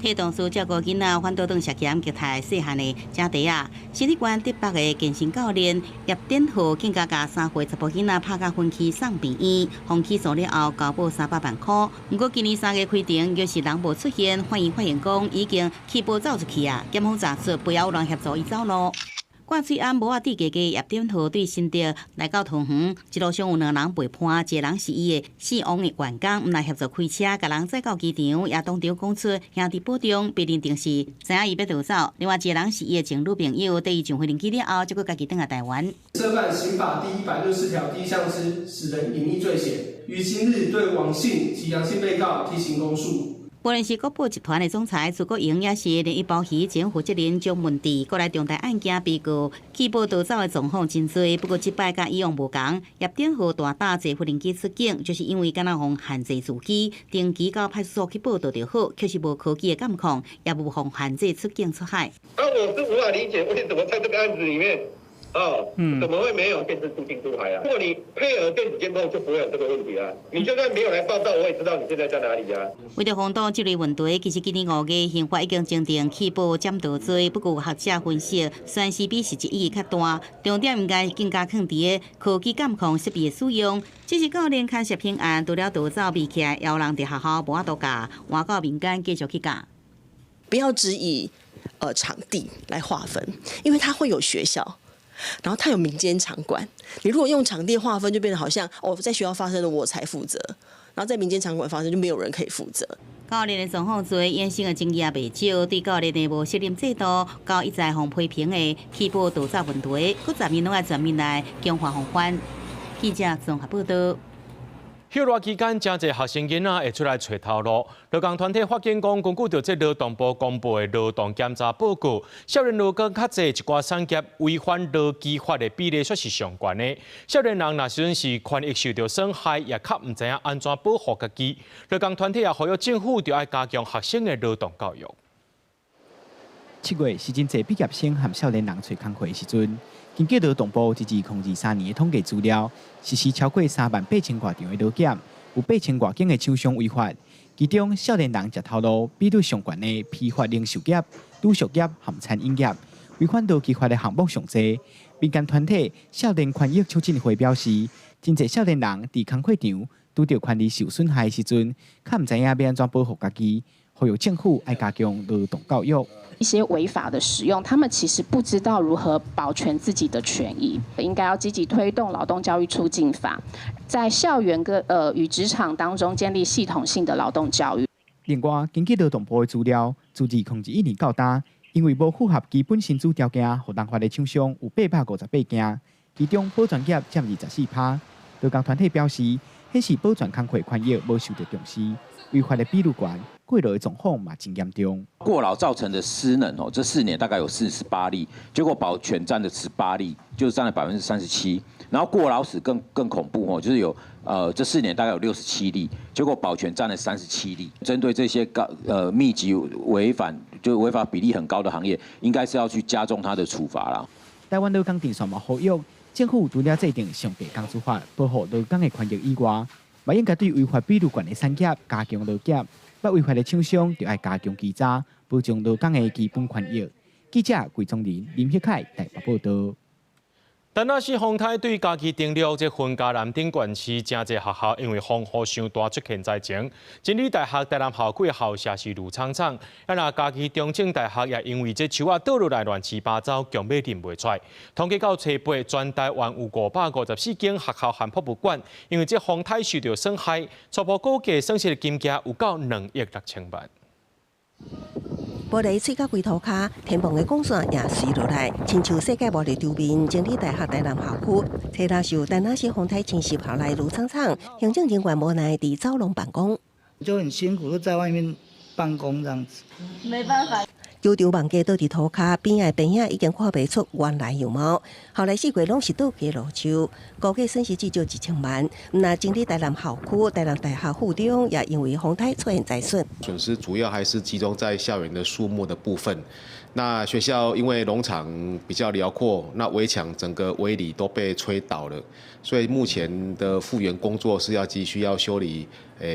替同事照顧囡仔，反倒轉涉嫌虐待細漢的姐弟仔。新竹縣竹北的健身教練葉典浩，更加共3歲查埔囡仔拍甲昏去送病院，予起訴了後交保300萬箍。毋過今年3月開庭，若是人無出現，法院發現講已經棄保走出去啊。檢方查出背後有人協助伊走路。掛喙罨帽仔戴低低葉典浩對新竹來到桃園，一路上有兩人陪伴，一個人是伊的姓王的員工，毋但協助開車，共人載到機場，也當場講出兄弟保重，被認定是知影伊欲逃走。另外一個人是伊的前女朋友，綴伊上飛行機了後，才閣家己轉來台灣。涉犯刑法第164條第一項之使人隱匿罪嫌，於今日對王姓及楊姓被告提刑公訴。無論是國寶集團的總裁朱國榮，抑是聯一鮑魚前負責人張文智，過來重大案件被告棄保逃走的狀況真濟。不過這擺佮以往無仝，葉典浩大膽坐無人機出境，就是因為敢若予限制自己，定期到派出所去報到就好，卻是無科技的監控，也無予限制出境出海。啊，我是無法理解，為什麼在這個案子裡面，哦，怎麼會沒有限制出境出海啊？如果你配合電子監控，就不會有這個問題啊。你就算沒有來報到，我也知道你現在在哪裡啊。為著防堵這類問題，其實今年5月刑法已經增訂棄保潛逃罪。不過學者分析，雖然是比實質意義較大，重點應該更加放佇科技監控設備的使用。只是教練牽涉品案，除了逃走避起來，也有人佇學校無法度教，換到民間繼續去教。不要只以場地來劃分，因為它會有學校。然後它有民間場館，你如果用場地劃分，就變得好像哦，在學校發生的我才負責，然後在民間場館發生就沒有人可以負責。教練的狀況多，衍生的爭議也袂少，對教練的無責任制度，到一再予批評的棄保逃走問題，閣十年攏愛全面來強化防範。記者綜合報導。歇熱期間，誠濟學生囡仔會出來揣頭路。勞工團體發現講，根據著這勞動部公布的勞動檢查報告，少年勞工較濟一寡產業違反勞基法的比例，煞是上懸的。少年人若時陣是權益受著損害，也較毋知影按怎保護家己。勞工團體也呼籲政府著愛加強學生的勞動教育。7月是真濟畢業生和少年人揣工課的時陣。根據勞動部截至2023年的統計資料，實施超過3萬8千外場的勞檢，有8000外間的廠商違法。其中少年人食頭路比率上懸的批發零售業、賭博業和餐飲業，違反勞基法的項目上濟。民間團體少年權益促進會表示，真濟少年人佇工課場拄著權利受損害的時陣，較毋知影欲按怎保護家己，呼籲政府愛加強勞動教育。一些違法的使用，他們其實不知道如何保全自己的權益，應該要積極推動勞動教育促進法，在校園跟與職場當中建立系統性的勞動教育。另外，根據勞動部的資料，自2021年到今，因為無符合基本薪資條件，予重罰的廠商有858間，其中保全業佔24%。勞工團體表示，顯示保全工課權益無受到重視，違法的比率懸，過勞的狀況嘛真嚴重。過勞造成的失能哦，這4年大概有48例，結果保全佔了18例，就佔了37%。然後過勞死更恐怖哦，就是有這4年大概有67例，結果保全佔了37例。針對這些高密集違反就違法比例很高的行業，應該是要去加重它的處罰啦。台灣勞工陣線嘛呼籲政府除了制定上低工資法保護勞工的權益以外，嘛應該對違法比率懸的產業加強勞檢，捌違法的廠商就愛加強稽查，保障勞工的基本權益。記者桂宗林、林旭凱台北報導。但那是風颱對嘉義登陸，這雲嘉南頂縣市誠濟學校因為風雨傷大出現災情。真理大學台南校區校舍是挐氅氅，啊若嘉義中正大學也因為這樹仔倒落來亂七八糟，強欲認袂出來。統計到初八，全台灣有554間學校和博物館，因為這風颱受著損害，初步估計損失的金額有到2億6千萬。玻璃碎甲規塗跤，天棚的鋼線也隨落來，親像世界末日場面。真理大學台南校區，初六受田納西風颱侵襲校內滷氅氅，行政人員無奈佇走廊辦公，就很辛苦，都在外面辦公這樣子。沒辦法。球場網架倒佇塗跤，邊仔的邊仔已經看袂出原來樣貌。校內四圍攏是倒去的路樹，估計損失至少1000萬。毋但真理台南校區、台南大學附中也因為風颱出現災損。損失主要還是集中在校園的樹木的部分。那學校因為農場比較遼闊，那圍牆整個圍籬都被吹倒了，所以目前的復原工作是要繼續要修理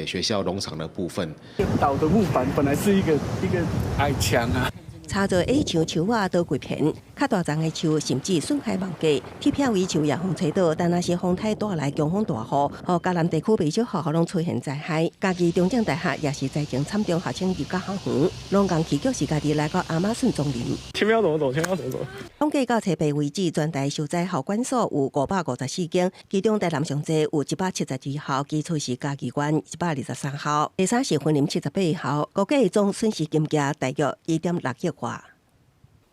學校農場的部分。倒的木板本來是一個一個矮牆啊。插座矮牆樹仔倒規片，較大叢的樹甚至損害網架，鐵片圍樹也予吹倒。但若是風颱帶來強風大雨，予嘉南地區袂少學校攏出現災害。嘉義中正大學也是災情慘重，學生入到校園，攏共氣腳是家己來到亞馬遜叢林。前面要怎麼走？前面要怎麼走？統計到初八為止，全台受災校管所有554校，其中台南上濟有172校，其次是嘉義縣123校，第三是雲林78校，估計總損失金額大約1.6億外。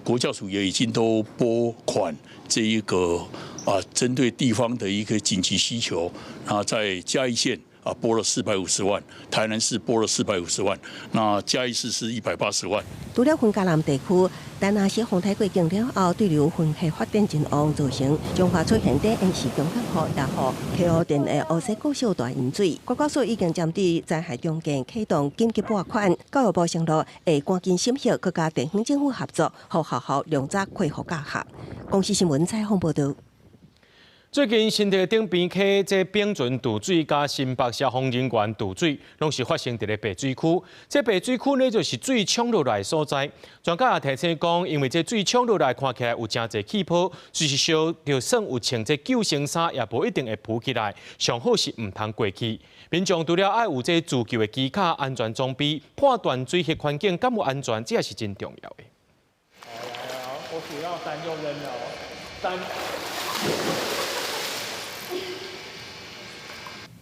國教署也已經都撥款這一個啊，針對地方的一個緊急需求，那在嘉義縣啊撥了450萬，台南市撥了450萬，那嘉義市是180萬。除了雲嘉南地區，田納西風颱過境了後，對流雲系發展真旺，造成彰化出現短延時強降雨，也予溪湖鎮的烏溪國小大淹水。國教署已經針對災害重建啟動緊急撥款，教育部承諾會趕緊審核，閣佮地方政府合作，予學校量早恢復教學。公視新聞採訪報導。最近新竹頂邊溪這丙船渡水，佮新北消防人員渡水，攏是發生佇咧白水區。這白水區呢，就是水沖落來的所在。專家也提醒講，因為這水沖落來看起來有誠濟氣泡，就是燒就算有穿這救生衫，也無一定會浮起來。上好是毋通過去。民眾除了愛有這自救的技巧、安全裝備，判斷水域環境敢有安全，這也是真重要的。好，我數到三就扔了，三。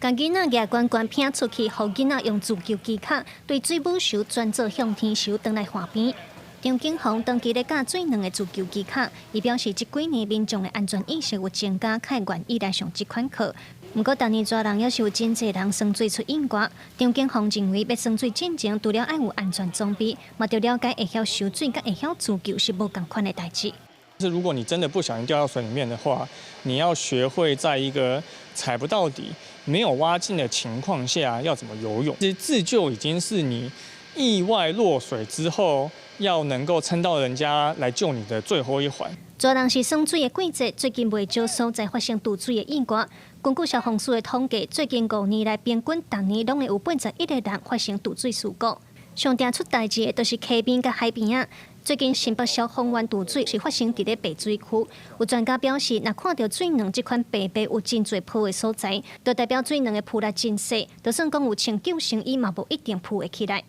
共囡仔蜈懸懸拚出去，予囡仔用自救技巧對水母泅轉做向天泅，轉來岸邊。張景宏長期咧教水卵的自救技巧，伊表示這幾年民眾的安全意識有增加，較會願意來上這款課。毋過，逐年熱人猶是有真濟人耍水出意外。張景宏認為，欲耍水進前，除了愛有安全裝備，嘛著了解會曉泅水佮會曉自救是無仝款的代誌。是如果你真的不小心掉到水裡面的話，你要學會在一個踩不到底、沒有蛙鏡的情況下要怎麼游泳。其實自救已經是你意外落水之後要能夠撐到人家來救你的最後一環。熱人是耍水的季節，最近袂少所在發生墮水的意外。根據消防署的統計，最近5年來平均逐年攏會有81個人發生墮水事故。上定出代誌的，就是溪邊佮海邊仔。最近新北消防員墮水是發生佇咧白水區，有專家表示，若看著水卵這款白白有真濟泡的所在，就代表水卵的浮力真細，就算講有穿救生衣嘛，無一定浮會起來。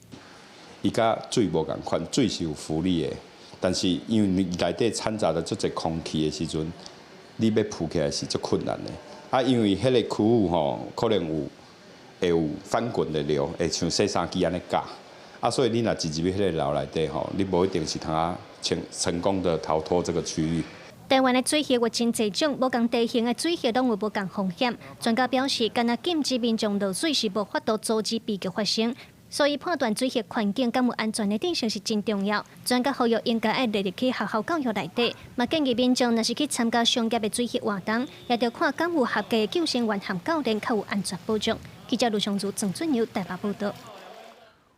伊佮水無仝款，水是有浮力的，但是因為內底摻雜著足濟空氣的時陣，你欲浮起來是足困難的。啊，因為彼个區域吼，可能有會有翻滾的流，會像洗衫機按呢攪。啊，所以你若一入去彼个流內底吼，你無一定是通啊成功的逃脫這個區域。台灣的水域有真濟種，無仝地形的水域攏有無仝風險。專家表示，干焦禁止民眾落水是無法度阻止悲劇發生，所以判斷水域環境敢有安全的知識是真重要。專家呼籲應該愛列入去學校教育內底，嘛建議民眾若是去參加商業的水域活動，也著看敢有合格的救生員和教練，較有安全保障。記者盧尚如、鄭俊友台北報導。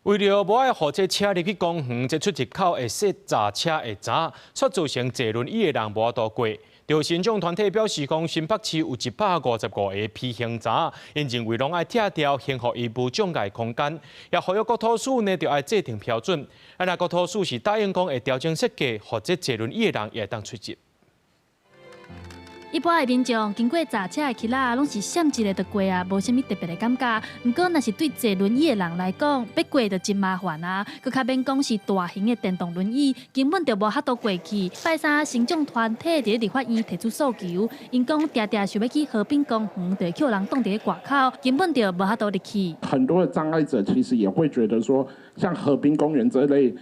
為著無愛予這車入去公園，這出入口會設閘車的閘，煞造成坐輪椅的人無法度過。著身障團體表示講，新北市有155个飛行閘，𪜶認為攏愛拆掉，還予伊無障礙空間。也呼籲國土署呢，著愛制定標準。啊，若國土署是答應講會調整設計，予這坐輪椅的人也會當出入。一般的民眾經過閘車的墘仔，攏是閃一下就過啊，無啥物特別的感覺。毋過，若是對坐輪椅的人來講，欲過就真麻煩啊！閣較免講是大型的電動輪椅，根本就無法度過去。拜三，身障團體佇立法院提出訴求，𪜶講定定想欲去河濱公園，就會予人擋佇咧外口，根本就無法度入去。很多的障礙者其實也會覺得說，像河濱公園這類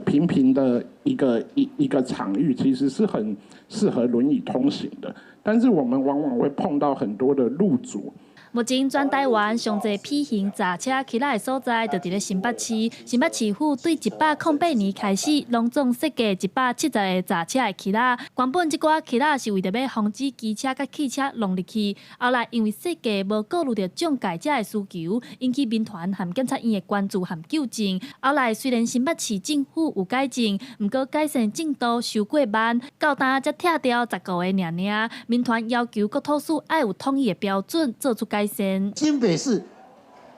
平平的一個場域，其實是很適合輪椅通行的。但是我們往往會碰到很多的路阻。目前全台灣上濟 P 型閘車起來的所在，就佇咧新北市。新北市府對108年開始，攏總設計170個閘車的起仔。原本這寡起仔是為著欲防止機車佮汽車弄入去，後來因為設計無顧慮著障礙者的需求，引起民團和檢察院的關注和糾正。後來雖然新北市政府有改進，毋過改善進度傷過慢，到今才拆掉15個爾爾。民團要求國土署愛有統一的標準，做出改善。新北市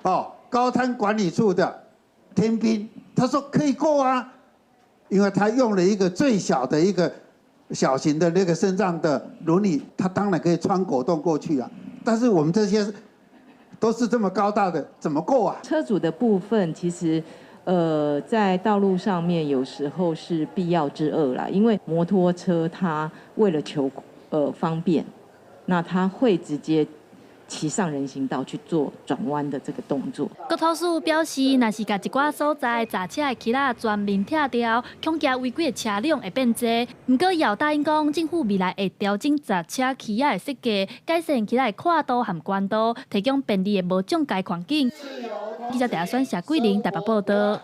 哦，高灘管理處的天兵，他說可以過啊，因為他用了一個最小的一個小型的那個身障的輪椅，他當然可以穿果凍過去啊。但是我們這些都是這麼高大的，怎麼過啊？車主的部分其實，在道路上面有時候是必要之惡啦，因為摩托車它為了求方便，那他會直接騎上人行道去做轉彎的這個動作。國土署表示，若是共一寡所在閘車的起仔全面拆掉，恐驚違規的車輛會變濟。毋過，也答應講，政府未來會調整閘車起仔的設計，改善起仔的闊度和寬度，提供便利的無障礙環境。記者鄭選謝桂玲台北報道。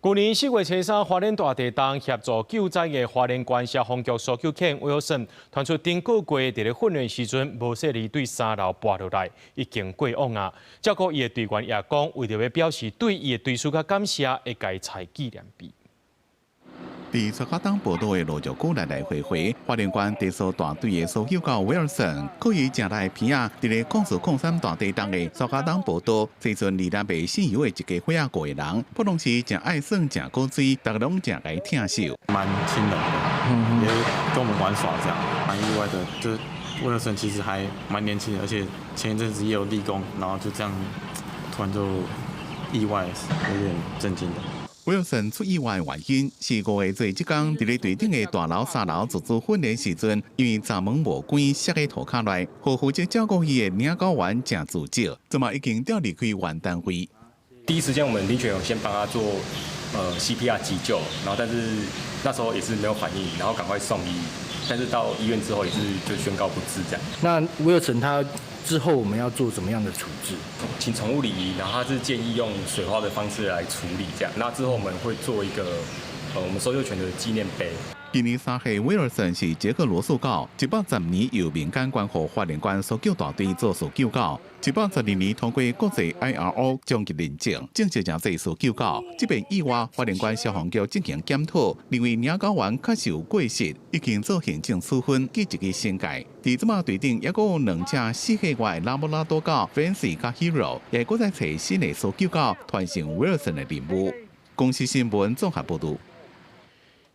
舊年4月23，花蓮大地動協助救災的花蓮縣消防局搜救犬威爾森，傳出頂個月佇咧訓練時陣無細膩對三樓跋落來，已經過往啊。照顧伊的隊員也講，為著欲表示對伊的隊士佮感謝，會共伊裁紀念碑。佇雪茄東報道的路就久來來回回，花蓮縣地搜大隊的搜救狗威爾森，靠伊誠力的鼻仔，佇咧0403大地動的雪茄東報道，這陣離南北四游的一家伙仔五個人，不攏是誠愛耍、誠古錐，逐家攏誠共伊疼惜。蠻親人的，也跟我們玩耍這樣，蠻意外的。就威爾森其實還蠻年輕的，而且前一陣子也有立功，然後就這樣突然就意外，有點震驚的。威爾森出意外的原因是5月做這工，佇咧隊頂的大樓三樓自主訓練時陣，因為閘門無關，摔佇塗跤內，予負責照顧伊的領狗員誠自責，這馬已經調離開原單位。第一時間，我們領犬有先幫他做CPR 急救，然後但是那時候也是沒有反應，然後趕快送醫，但是到醫院之後也是就宣告不治這樣。那威爾森他之後我們要做怎麼樣的處置？請寵物禮儀，然後他是建議用水花的方式來處理這樣。那之後我們會做一個我們搜救犬的紀念碑。今年3歲，威爾森是捷克羅素狗，110年由民間捐予花蓮縣搜救大隊做搜救狗，112年通過國際 IRO 將其認證，正式成做搜救狗。這遍意外，花蓮縣消防局進行檢討，認為領狗員確實有過失，已經做行政處分，記一个懲戒。佇這馬隊頂，猶閣有兩隻4歲外的拉布拉多狗 Fancy 佮 Hero，也閣在揣新的搜救狗，完成威爾森的任務。公視新聞綜合報導。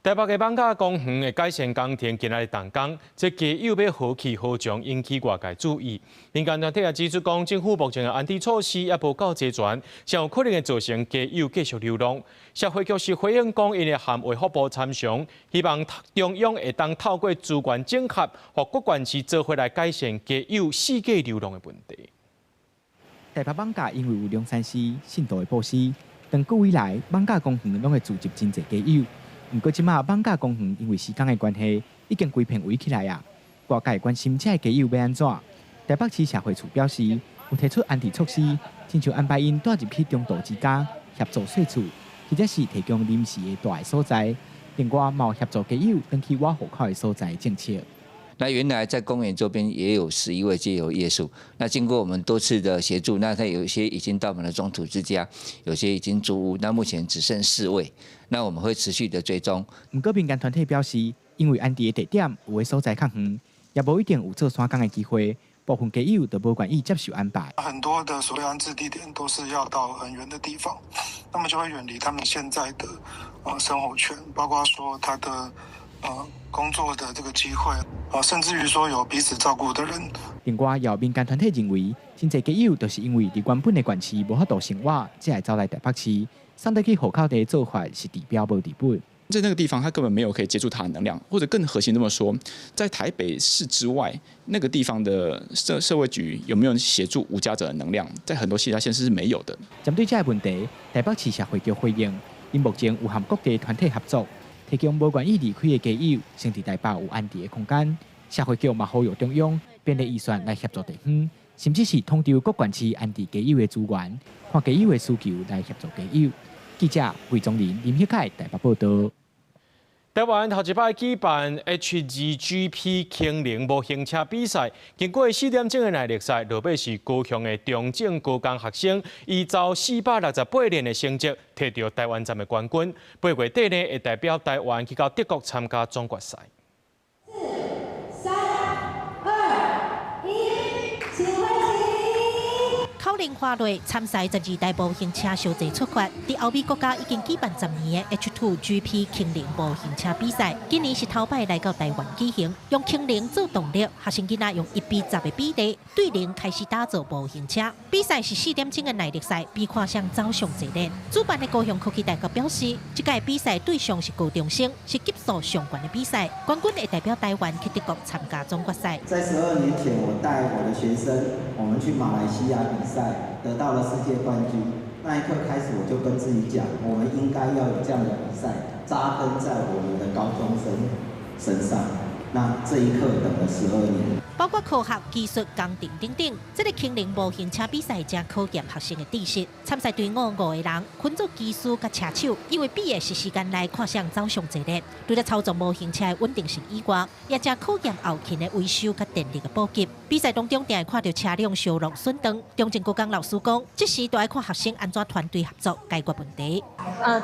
台北的艋舺公園的改善工程今仔日動工，這街友欲何去何從，引起外界注意。民間團體也指出講，政府目前的安置措施猶無夠齊全，上有可能會造成街友繼續流浪。社會局是回應講，𪜶會和衛福部參詳，希望中央會當透過資源整合，予各縣市做伙來改善街友四界流浪的問題。台北艋舺因為有龍山寺信徒的布施，長久以來艋舺公園攏會聚集真濟街友。毋過這馬艋舺公園因為時間的關係，已經規片圍起來啊。外界關心這个街友欲按怎？台北市社會處表示，有提出安置措施，親像安排𪜶帶入去中途之家協助稅厝，或者是提供臨時的蹛的所在。另外，嘛有協助街友轉去倚戶口的所在政策。那原來在公園周邊也有11位街友夜宿，那經過我們多次的協助，那他有一些已經到我們的中途之家，有些已經租屋，那目前只剩四位，那我們會持續的追蹤。毋過民間團體表示，因為安置的地點有的所在較遠，也無一定有做山工的機會，部分街友就無願意接受安排。很多的所謂安置地點都是要到很遠的地方，那麼就會遠離他們現在的生活圈，包括說他的工作的這個機會啊，甚至於說有彼此照顧的人。另外，有民間團體認為，真濟街友就是因為佇原本的縣市無法度生活，才會走來台北市，送轉去戶口地做法是治標無治本。在那個地方，他根本沒有可以接觸他的能量，或者更核心這麼說，在台北市之外那個地方的社會局有沒有協助無家者的能量？在很多其他縣市是沒有的。針對這個問題，台北市社會局回應， 𪜶目前有和各地團體合作，提供無願意離開的街友，先佇台北有安置的空間。社會局嘛呼籲中央編列預算來協助地方，甚至是統籌各縣市安置街友的資源，看街友的需求來協助街友。記者魏宗林、林旭凱台北報道。台灣頭一擺舉辦 H2GP 輕能模型車比賽，經過4點鐘的耐力賽，落尾是高雄的中正高工學生，以走468練的成績，提著台灣站的冠軍。8月底呢，會代表台灣去到德國參加總決賽。四、三、二、一，請開始。口令花落參賽12台模型車相齊出發，佇歐美國家已經舉辦10年的 H2GP 輕能模型車比賽，今年是頭擺來到台灣舉行，用氫能做動力，學生囡仔用1比10的比例對零開始打造模型車。比賽是4點鐘的耐力賽，比看誰走上濟練。主辦的高雄科技大學表示，這屆比賽對象是高中生，是級數上懸的比賽，冠軍會代表台灣去德國參加總決賽。在12年前，我帶我的學生，我們去馬來西亞比賽。得到了世界冠軍，那一刻開始我就跟自己講，我們應該要有這樣的比賽，扎根在我們的高中生身上。那這一刻等了12年。包括科學、技術、工程等等，這个輕能模型車比賽誠考驗學生的知識。參賽隊伍五個人分做機師佮車手，因為比的是時間內看誰走上濟練。除了操縱模型車的穩定性以外，也誠考驗後勤的維修佮電力的補給。比賽當中，定會看著車輛燒錄損斷。中正高工老師講，這時都愛看學生按怎團隊合作解決問題。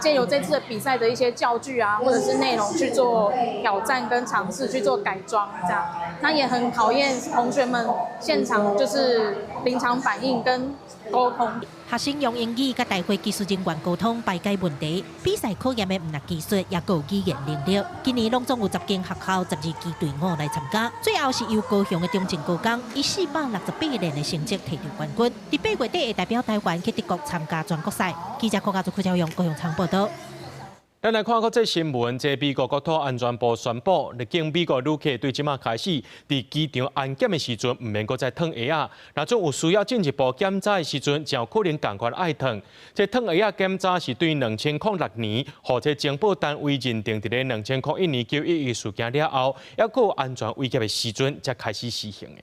藉由這次的比賽的一些教具啊，或者是內容去做挑戰跟嘗試去做改裝，這樣，那也很考驗同學們現場就是臨場反應跟溝通。學生用英語佮大會技術人員溝通排解問題。比賽考驗的毋但技術，也閣有語言能力。今年攏總有10間學校12支隊伍來參加，最後是由高雄的中正高工以468練的成績提著冠軍。佇8月底會代表台灣去德國參加全國賽。記者郭家竹、柯昭勇高雄場報道。咱來看國際新聞，這美國國土安全部宣布，入境美國旅客對這馬開始，佇機場安檢的時陣，毋免閣再脫鞋仔。若總有需要進一步檢查的時陣，就有可能仝款愛脫。這脫鞋仔檢查是對2006年，予這情報單位認定佇咧2001年9.11事件了後，猶閣有安全威脅的時陣，才開始實行的。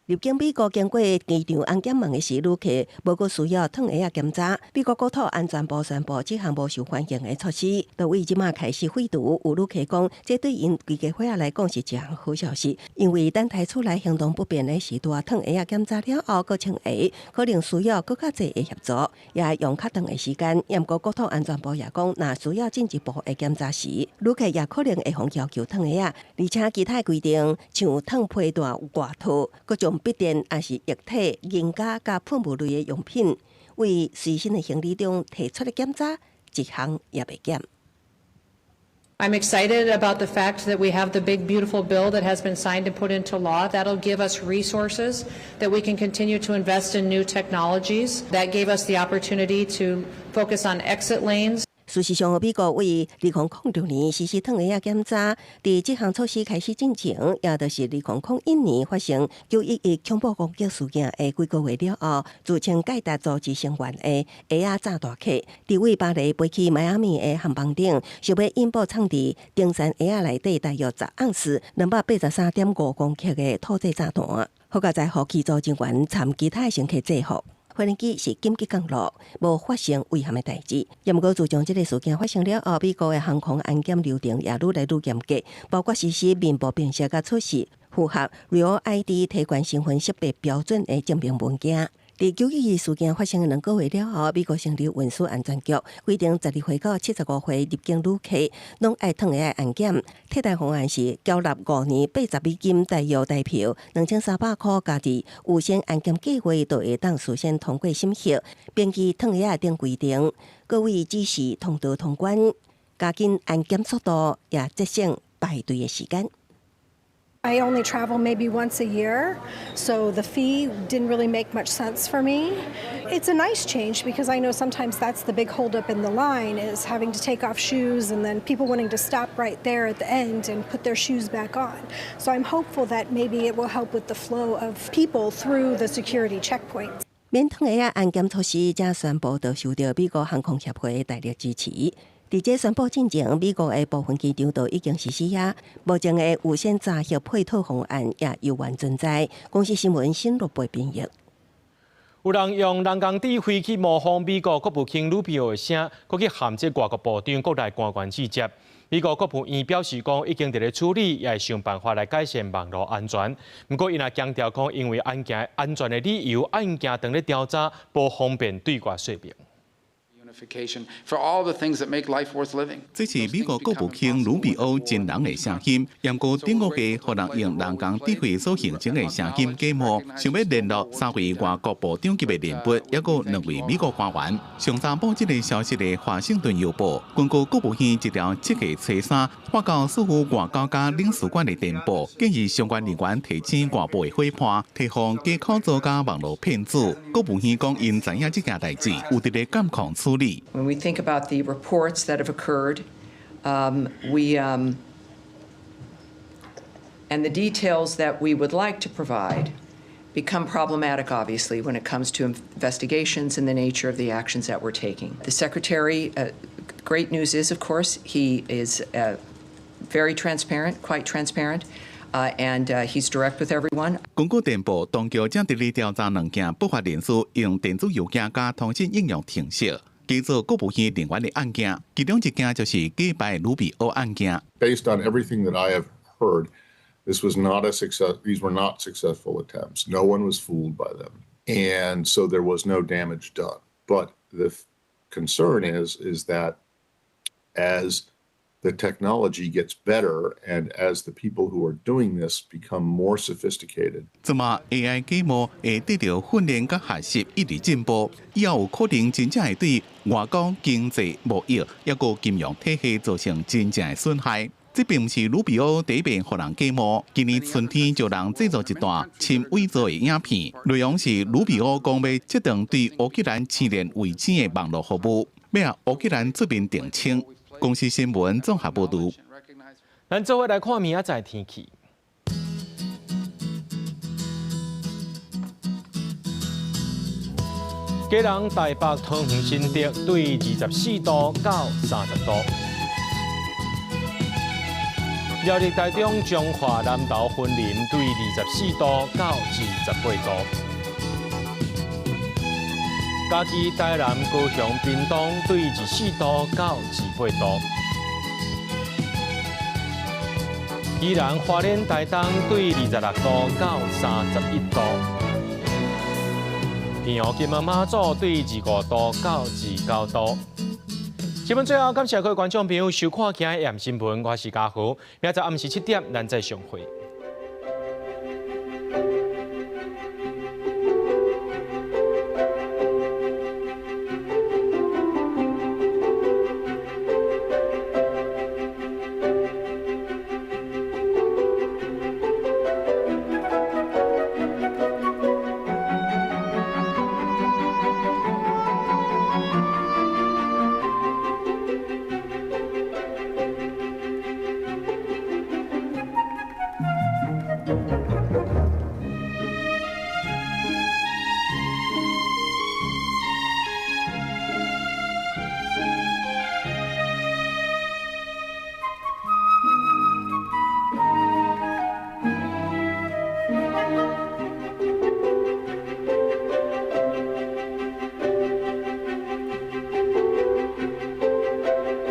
入境美國經過機場安檢門的時，旅客無閣需要脫鞋仔檢查。美國國土安全部宣布這項無受歡迎的措施，就對這馬開始廢除。有旅客講，這對𪜶規家伙仔來講是一項好消息，因為等待厝內行動不便的時，拄仔脫鞋仔檢查了後，閣穿鞋，可能需要閣較濟的協助，也用較長的時間。毋過國土安全部也講，若需要進一步的檢查時，旅客也可能會予要求脫鞋仔，而且其他規定，像脫皮帶外套、各種筆電抑是液體、銀膠佮噴霧類的用品，對隨身的行李中提出來檢查，一項也袂減。 I'm excited about the fact that we have the big, beautiful bill that has been signed and put into law. That'll give us resources that we can continue to invest in new technologies. That gave us the opportunity to focus on exit lanes. 事實上，美國對2006年實施脫鞋仔檢查，佇這項措施開始進前，也就是2001年發生9.11恐怖攻擊事件的幾個月了後，自稱蓋達組織成員的鞋仔炸彈客，佇對巴黎飛去邁阿密的航班頂，想欲引爆藏佇登山鞋仔內底大約10盎司、283.5公克的土製炸彈，好佳哉予機組人員摻其他乘客制服。飛機是緊急降落，無發生危險的代誌。也毋過，自從這个事件發生了後，美國的航空安檢流程也愈來愈嚴格，包括實施面部辨識佮出示符合 Real ID 提懸身份識別標準的證明文件。佇9.11事件發生的2個月了後，美國成立運輸安全局，規定12歲到75歲入境旅客攏愛脫鞋安檢。替代方案是繳納5年80美金，大約台票2300箍，家己預先安檢計畫就會當事先通過審核，免去脫鞋仔等規定。各位只是通道通關，加緊安檢速度，也節省排隊的時間。 I only travel maybe once a year, so the fee didn't really make much sense for me. It's a nice change because I know sometimes that's the big holdup in the line is having to take off shoes and then people wanting to stop right there at the end and put their shoes back on. So I'm hopeful that maybe it will help with the flow of people through the security checkpoints. 免通的安檢措施，才宣布就受著美國航空協會大力支持。佇這宣布進前，美國的部分機場都已經實施啊。目前的有線詐騙配套方案也猶原存在。公視新聞新羅貝編譯。有人用人工智慧去模仿美國國務卿魯比奧的聲，閣去陷這外國部長國內官員接觸。美國國務院表示講，已經佇咧處理，也會想辦法來改善網路安全。毋過，伊若強調講，因為案件安全的理由，案件當咧調查，無方便對外說明。 For all the things that make life worth living. 這是美國國務卿魯比歐真人的聲音，毋過頂個月，予人用人工智慧所形成的聲音假冒，想欲聯絡三位外國部長級的人物，抑閣兩位美國官員。上早報這个消息的華盛頓郵報，根據國務院一條七月初三發到所有外交佮領事館的電報，建議相關人員提醒外部的夥伴，提防假口座佮網路騙子。國務院講，𪜶知影這件代誌，有佇咧監控處理。 When we think about the reports that have occurred, and the details that we would like to provide become problematic, obviously, when it comes to investigations and the nature of the actions that we're taking. The secretary, great news is, of course, he is very transparent, quite transparent. And he's direct with everyone. 根據電報，當局正佇咧調查兩件不法人士用電子郵件佮通訊應用程式，假做國務院人員的案件，其中一件就是假扮魯比歐案件。 Based on everything that I have heard, this was not a success. These were not successful attempts. No one was fooled by them, and so there was no damage done. But the concern is that as the technology gets better and as the people who are doing this become more sophisticated. 這馬 AI 假冒會得著訓練佮學習一直進步，以後有可能真正會對外交、經濟、貿易抑閣金融體系造成真正的損害。這並毋是魯比歐第一遍予人假冒，今年春天就有人製作一段深偽造的影片，內容是魯比歐講欲切斷對烏克蘭青年為錢的網路服務，欲予烏克蘭出面澄清。公視新聞綜合報導。咱做伙來看明仔載天氣。基隆、台北、桃園、新竹對24度到30度。苗栗、台中、彰化、南投、雲林對24度到28度。嘉義、台南、高雄、屏東對24度到28度。宜蘭、花蓮、台東對26度到31度。澎湖、金門、馬祖對25度到29度。新聞最後，感謝各位觀眾朋友收看今日的新聞，我是嘉豪，明仔載暗時7點，咱再相會。